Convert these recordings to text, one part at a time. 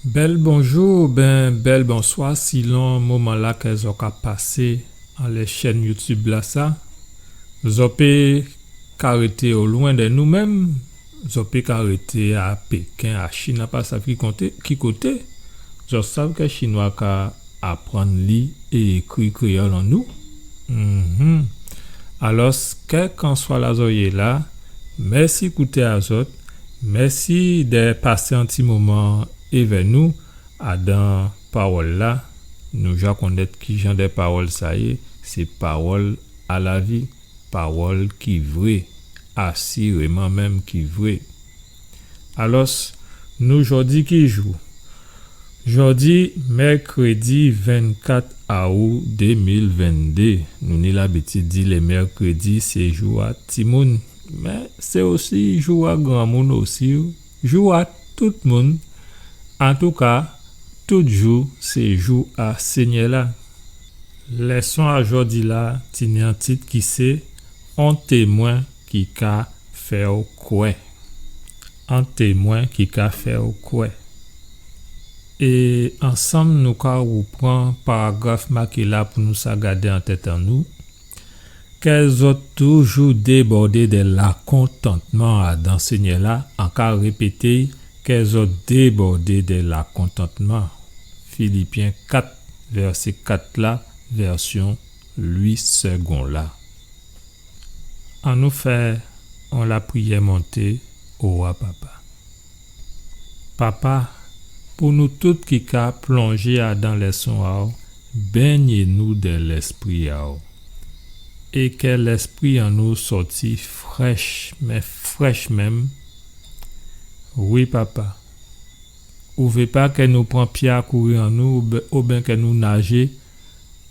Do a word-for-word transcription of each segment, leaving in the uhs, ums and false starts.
Bèl bonjou, oben bèl bonswa, silon moman-la kè zò ka pasé anlè chèn YouTube-lasa. Zò pé ka rété o lwen dè nou menm, zò pé ka rété a Pékin, a Chin, an pa sav ki konté, ki koté. Zò sav kè Chinwa ka aprann li é ékri kréyòl an nou. Mhm. Alòs, kèlkanswa la zò yé la, mèsi kouté a zòt, mèsi dè pasé on ti moman évè nou. Adan pawòl-la, nou ja konnèt ki jan dè pawòl sa yé, sé pawòl a lavi, pawòl ki vré, asiréman menm ki vré. Alòs, nou jòdi ki jou? Jòdi mèkrédi vennkat aou dé mil venndé. Nou ni labitid di lè mèkrédi sé jou a timoun, mé sé osi jou a granmoun osi, wi. Jou a tout moun. Antouka, tout jou sé jou a Sényè-la. Lèson a jòdi-la tini on tit ki sé On témwen ki ka fè'w kwè. On témwen ki ka fè'w kwè. É ansanm nou ka woupran paragraf maké-la pou nou sa gadé an tèt an nou. Kè zòt toujou débòdé dè lakontantman adan Sényè-la, an ka répété, kè zòt débòdé dè lakontantman. Filipyen kat, vèsé kat la, vèsyon Louis Segond la. Annou fè on lapriyè monté owa Papa. Papa, pou nou tout ki ka plonjé adan lèson a'w, bengné nou dè Lèspri a'w. É kè lèspri an nou sòti frèch, mé frèch menm. Wi, Papa. Ou vé pa kè nou pran pyé a kouri an nou, oubyen, oubyen kè nou najé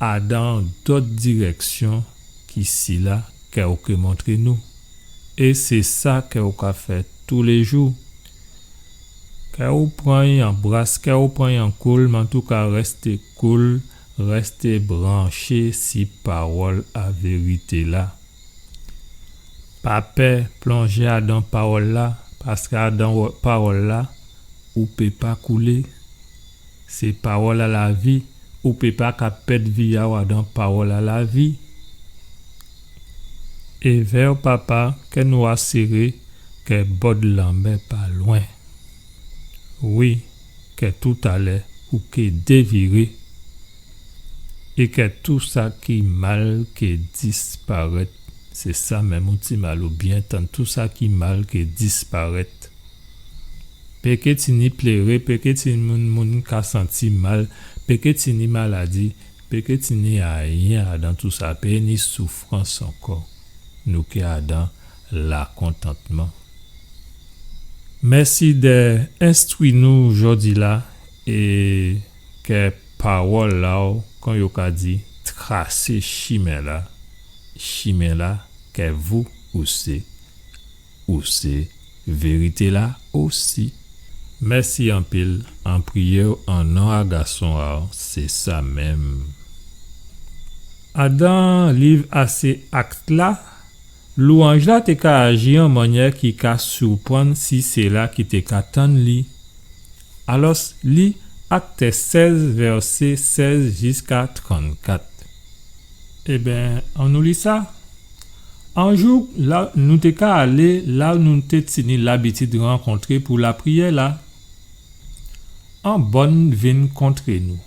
adan dòt dirèksyon ki sila kè ou ké montré nou. É sé sa kè ou ka fè toulé jou. Kè ou pran on bras, kè ou pran on koul, mé antouka rèsté koul, rèsté branché si pawòl a vérité-la. Pa pè plonjé adan pawòl-la, paskè adan pawòl-la, ou pé pa koulé. Sé pawòl a lavi, ou pé pa ka pèd vi a'w adan pawòl a lavi. Évè'w, Papa, kè nou asiré kè bòd lanmè pa lwen. Wi, kè toutalè ou ké déviré, é kè tou sa ki mal ké disparèt. Sé sa menm, ou ti mal ou byen tann, tou sa ki mal ké disparèt. Pé ké tini pléré, pé ké tini moun, moun ka santi mal, pé ké tini maladi, pé ké tini ayen adan tou sa, pé ni soufrans ankò. Nou ké adan lakontantman. Mèsi dè enstwi nou jòdi-la, é kè pawòl a'w, kon yo ka di, trasé chimen-la, chimen-la kè vou ou sé, ou sé vérité-la osi. Mèsi anpil, an priyé'w an non a Gason a'w, sé sa menm. Adan liv a sé Akt-la, Lwanj-la té ka aji an mannyè ki ka siprann si sila ki té ka tann li. Alòs, li Akt sèz, vèsé sèz jiska trannkat. Ében, annou li sa. On jou, la, nou té ka alé la nou té tini labitid rankontré pou lapriyè-la. On bòn vin kontré nou.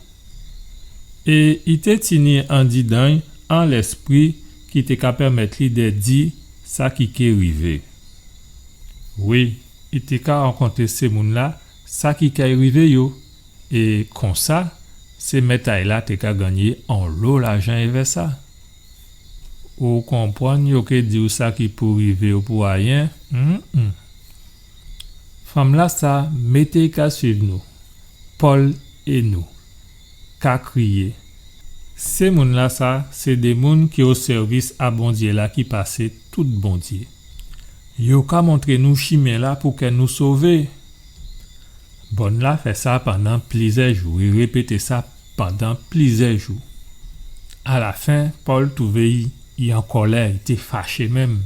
É i té tini andidan'y on lèspri ki té ka pèmèt li dè di sa ki ké rivé. Wi, i té ka rakonté sé moun-la sa ki kay rivé yo, é konsa, sé mèt a'y la té ka gannyé onlo lajan évè sa. Ou konprann yo ké di'w sa ki pou rivé'w pou ayen, hum, hum. Fanm-lasa mété'y ka suiv nou. Pòl é nou ka kriyé. Sé moun-lasa, sé dé moun ki o sèvis a Bondyé-la ki pasé tout Bondyé. Yo ka montré nou chimen-la pou kè nou sové. Bòn-la fè sa pandan plizyè jou, i répété sa pandan plizyè jou. Alafen, Pòl touvé i, i an kòlè, i té faché menm.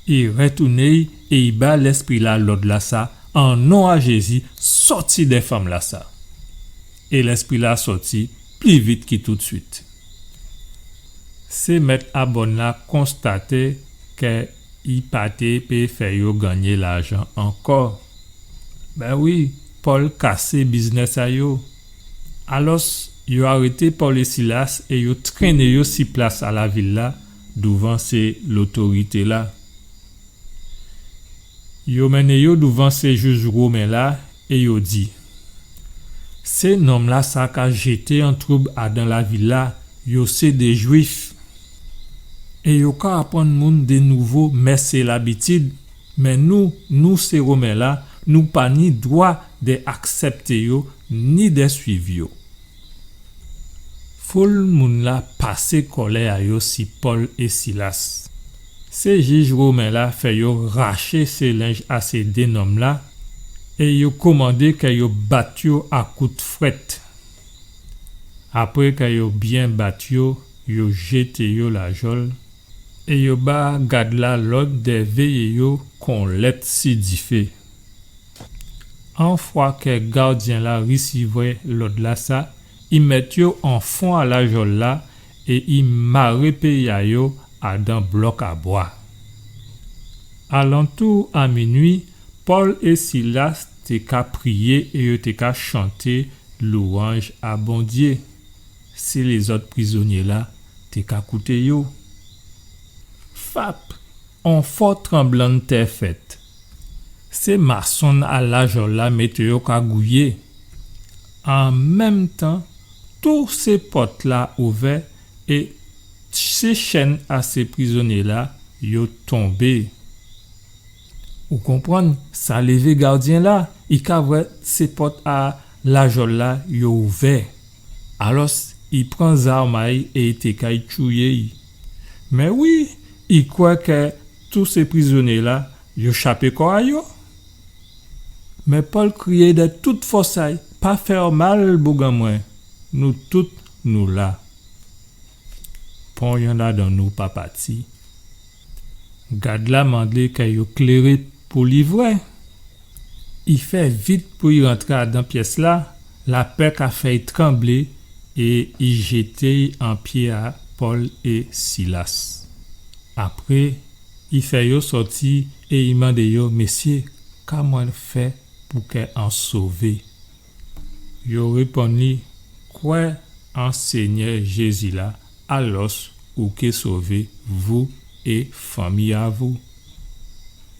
I rètouné é i ba lèspri-la lòd-lasa, An non a Jézi, sòti dè fanm-lasa. É lèspri-la sòti pli vit ki toutswit. Sé mèt a bòn-la konstaté kè i pa té pé fè yo gannyé lajan ankò. Ben wi, Pòl kasé biznès a yo. Alòs, yo arété Pòl é Silas é yo trenné yo si plas a lavil-la, douvan sé lotorité-la. Yo mennen yo douvan sé jij women-la é yo di : Sé nonm-lasa ka jété an twoub adan lavil-la, yo sé dé Jwif. É yo ka aprann moun dé nouvo mès é labitid, mé nou, nou sé Women-la, nou pa ni dwa dè aksèpté yo, ni dè swiv yo. Foul moun-la pasé kòlè a yo si Pòl é Silas. Sé jij women-la fè yo raché sé lenj a sé dé nonm-la, é yo kòmandé kè yo bat yo a kout frèt. Apré kè yo byen bat yo, yo jété yo lajòl, é yo ba gad-la lòd dè véyé yo kon lèt si difé. An fwa kè gadyen-la risivwè lòd-lasa, i mèt yo an fon a lajòl-la é i maré pyé a yo adan blòk a bwa. Alantou a minui, Pòl é Silas té ka priyé é yo té ka chanté lwanj a Bondyé. Sé lézòt prizonyé-la té ka kouté yo. Fap ! On fò tranblanntè fèt. Sé masonn a lajòl-la mété yo ka gouyé. An menm tan, tout sé pòt-la ouvè é sé chèn a sé prizonyé-la yo tonbé. Ou konprann, sa lévé gadyen-la, i ka vwè sé pòt a lajòl-la yo ouvè. Alòs, i pran zam a'y é i té kay tchouyé'y. Mé wi, i kwè kè tout sé prizonyé-la, yo chapé kò a yo. Mé Pòl kriyé dè tout fòs a'y : pa fè mal, boug an mwen, nou tout nou la. Pon yonn adan nou pa pati. Gad-la mandé kè yo kléré pou li vwè. I fè vit pou i rantré adan pyès-la, lapè ka fè'y tranblé é i jété'y an pyé a Pòl é Silas. Apré, i fè yo sòti é i mandé yo : Mésyé, ka mwen fè pou kè an sové ? Yo réponn li : Kwè an Sényè Jézi-la, alòs ou ké sové, vou é fanmi a vou.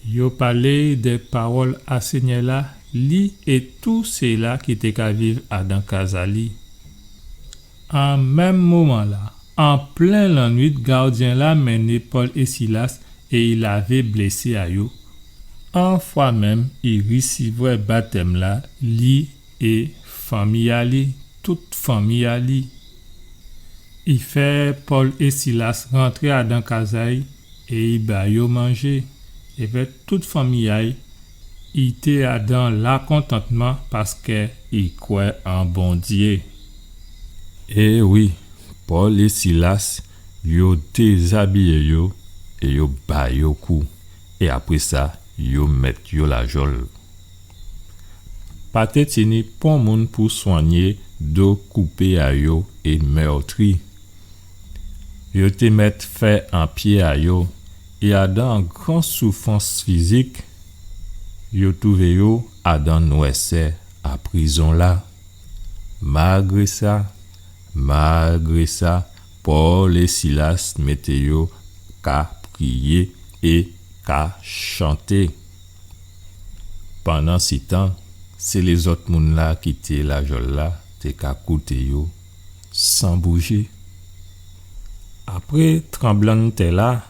Yo palé dè pawòl a Sényè-la, li é tout séla ki té ka viv adan kaz a li. An menm moman-la, an plen lannuit, gadyen-la mennen Pòl é Silas é i lavé blésé a yo. An fwa menm i risivwè batèm-la, li é fanmi a li, tout fanmi a li. I fè Pòl é Silas rantré adan kaz a'y é i ba yo manjé. Évè tout fanmi a'y, i té adan lakontantman paskè i kwè an Bondyé. É wi, Pòl é Silas, yo dézabiyé yo é yo ba yo kou. É apré sa, yo mèt yo lajòl. Pa té tini pon moun pou swanyé do koupé a yo é mètri. Yo té mèt fè an pyé a yo, é adan gran soufrans fizik, yo twouvé yo adan nwèsè a prizon-la. Malgré sa, malgré sa, Pòl é Silas mété yo ka priyé é ka chanté. Pandansitan, sé lézòt moun-la ki té lajòl-la té ka kouté yo san boujé. Apré tranblanntè-la,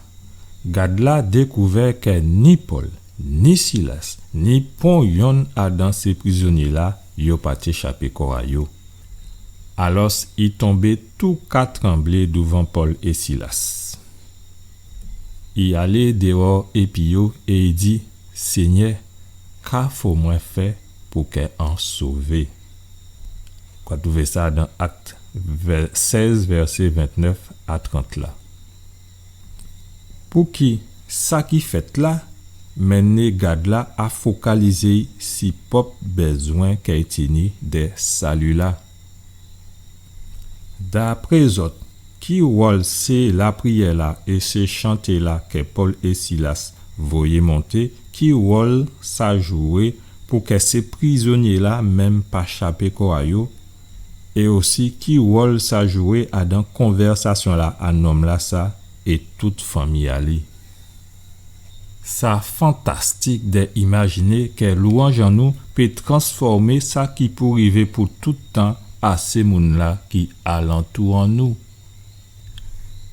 gad-la dékouvè kè ni Pòl, ni Silas, ni pon yonn adan sé prizonyé-la, yo pa té chapé kò a yo. Alòs, i tonbé tou ka tranblé douvan Pòl é Silas. I alé déwò épi yo é i di : Sényè, ka fo mwen fè pou kè an sové ? Ou ka twouvé sa dan Akt vè-, sèz, vèsé ventnèf a trant la. Pouki sa ki fèt la, mennen gad-la a fokalizé si pwòp bézwen kè i tini dè sali-la. Dapré zòt, ki wòl sé lapriyè-la é sé chanté-la kè Pòl é Silas voyé monté, ki wòl sa jwé pou kè sé prizonyé-la menm pa chapé kò a yo, é osi ki wòl sa jwé adan konvèsasyon-la a nonm-lasa é tout fanmi a li? Sa fantastik dè imajiné kè lwanj an nou pé transfòmé sa ki pou rivé pou tout tan a sé moun-la ki alantou an nou.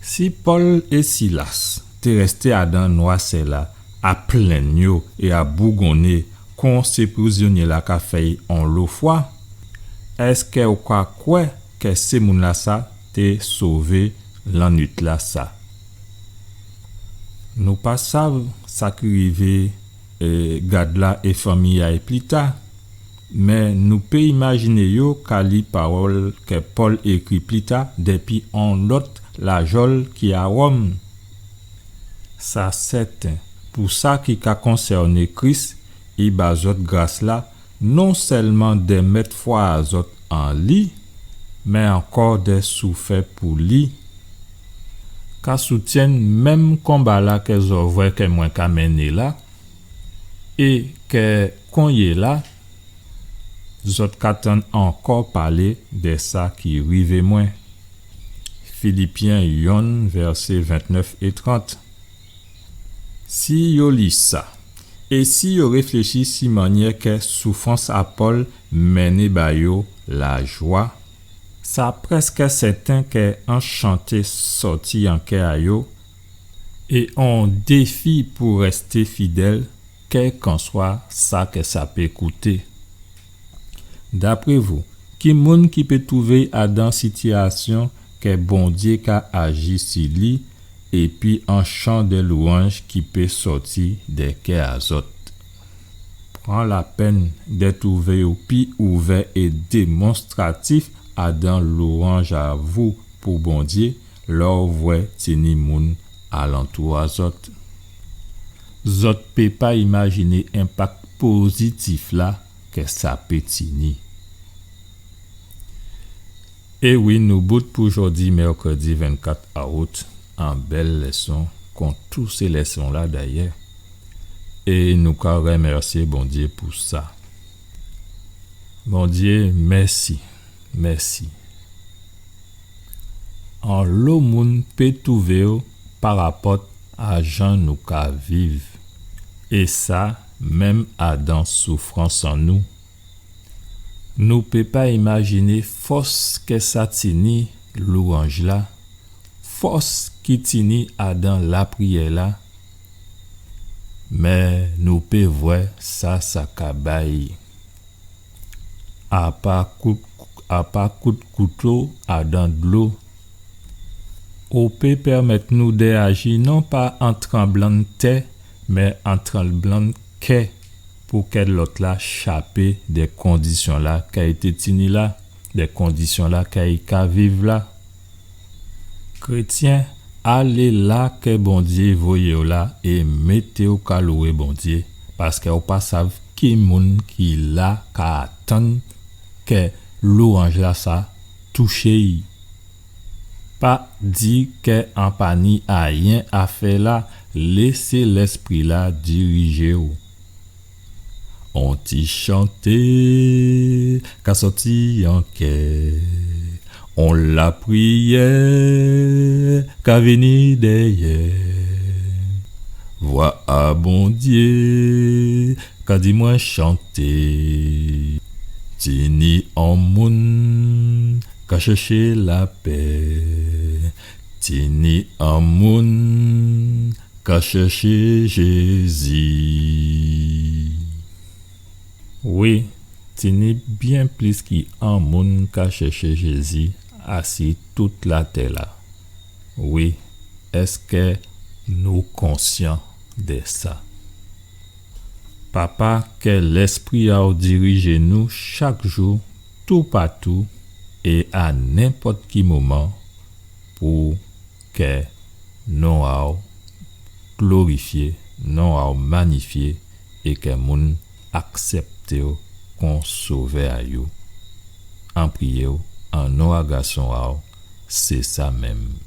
Si Pòl é Silas té rèsté adan nwasè-la, a plenn yo é a bougonné kon sé prizonyé-la ka fè-y onlo fwa, èskè ou ka kwè kè sé moun-lasa té sové lannuit-lasa? Nou pa sav sa ki rivé, eh, gad-la é fanmi a-y pli ta, mé nou pé imajiné yo ka li pawòl kè Pòl ékri pli ta dèpi on lòt lajòl ki a Wòm. Sa sèten, pou sa ki ka konsèné Kris, i ba zòt gras-la non sèlman dè mèt fwa a zòt an li, mé ankò dè soufè pou li. Ka soutyenn menm konba-la kè zòt vwè kè mwen ka menné la, é kè konyéla, zòt ka tann ankò palé dè sa ki rivé mwen. Filipyen yonn, vèsé ventnèf é trant. Si yo li sa, é si yo réfléchi si mannyè kè soufrans a Pòl mennen ba yo lajwa, sa prèskè sèten kè on chanté sòti an kè a yo, é on défi pou rèsté fidèl, kèlkanswa sa kè sa pé kouté. Dapré vou, ki moun ki pé twouvé adan sitiyasyon kè Bondyé ka aji si li, épi on chan dè lwanj ki pé sòti dè kè a zòt? Pran lapenn dè twouvé yo pi ouvè é démonstratif adan lwanj a vou pou Bondyé, lè ou vwè tini moun alantou a zòt. Zòt pé pa imajiné enpak pozitif la kè sa pé tini. É wi, nou bout pou jòdi, mèkrèdi vennkat aout, on bèl lèson, kon tout sé lèson-la dayè. É nou ka rèmèsyé Bondyé pou sa. Bondyé, mèsi, mèsi. Onlo moun pé twouvé yo parapòt a jan nou ka viv, é sa, menm adan soufrans an nou. Nou pé pa imajiné fòs kè sa tini lwanj-la, fòs ki tini adan lapriyè-la, mé nou pé vwè sa sa ka bay. Apa kout, apa kout kouto adan dlo. Ou pé pèmèt nou dè aji non pa an tranblanntè, mé an tranblannkè, pou kè lòt-la chapé dè kondisyon-la kè i té tini la, dè kondisyon-la kè i ka viv la. Krétyen, alé la kè Bondyé voyé'w la é mété'w ka lwé Bondyé, paskè ou pa sav ki moun ki la ka atann kè lwanj-lasa touché'y. Pa di kè an pa ni ayen a fè la, lésé Lèspri-la dirijé'w. On ti chanté ka sòti an kè, on lapriyè ka vini dèyè. Vwa a Bondyé ka di mwen chanté. Tini on moun ka chèché lapè. Tini on moun ka chèché Jézi. Wi, tini byen plis ki on moun ka chèché Jézi asi tout latè-la. Wi, èskè nou konsyan dè sa? Papa, kè Lèspri a'w dirijé nou chak jou, toupatou é a nenpòt ki moman, pou kè non a'w glorifyé non a'w manifyé é kè moun aksèpté'w kon Sovè a yo. An priyé'w an non a Gason a'w, sé sa menm.